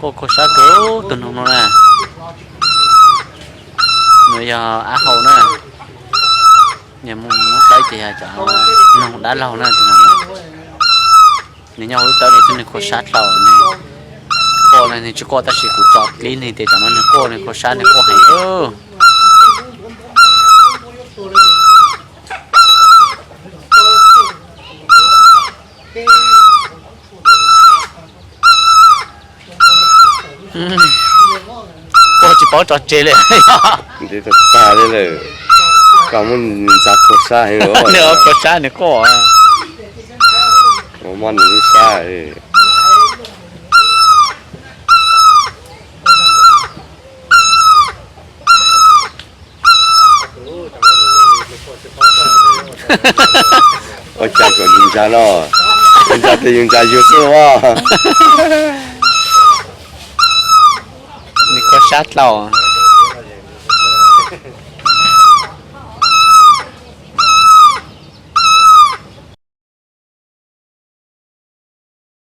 Quaj kho sab kawg tus noog no na. Nws yog ab hau na. Yog muab tawb ces yog cov noog dab laug na tus no. Nws nyob hauv lub tawb no xwb nws kho sab dlhau. Nws quaj no nws tsis quaj tab sis kuv tso clip nws tias cov no nws quaj nws kho sab nws quaj heev. Quaj tsis paub tso tseg li. Ntev tag tag li lawm. Koj muab nws ntxa kho sab heev. Nws kho sab nws quaj. Mob nws lub sab. Ua cas kom yus ntsa no, ntsa tes yus ntsa yus xwb as. Nws kho sab dlhau.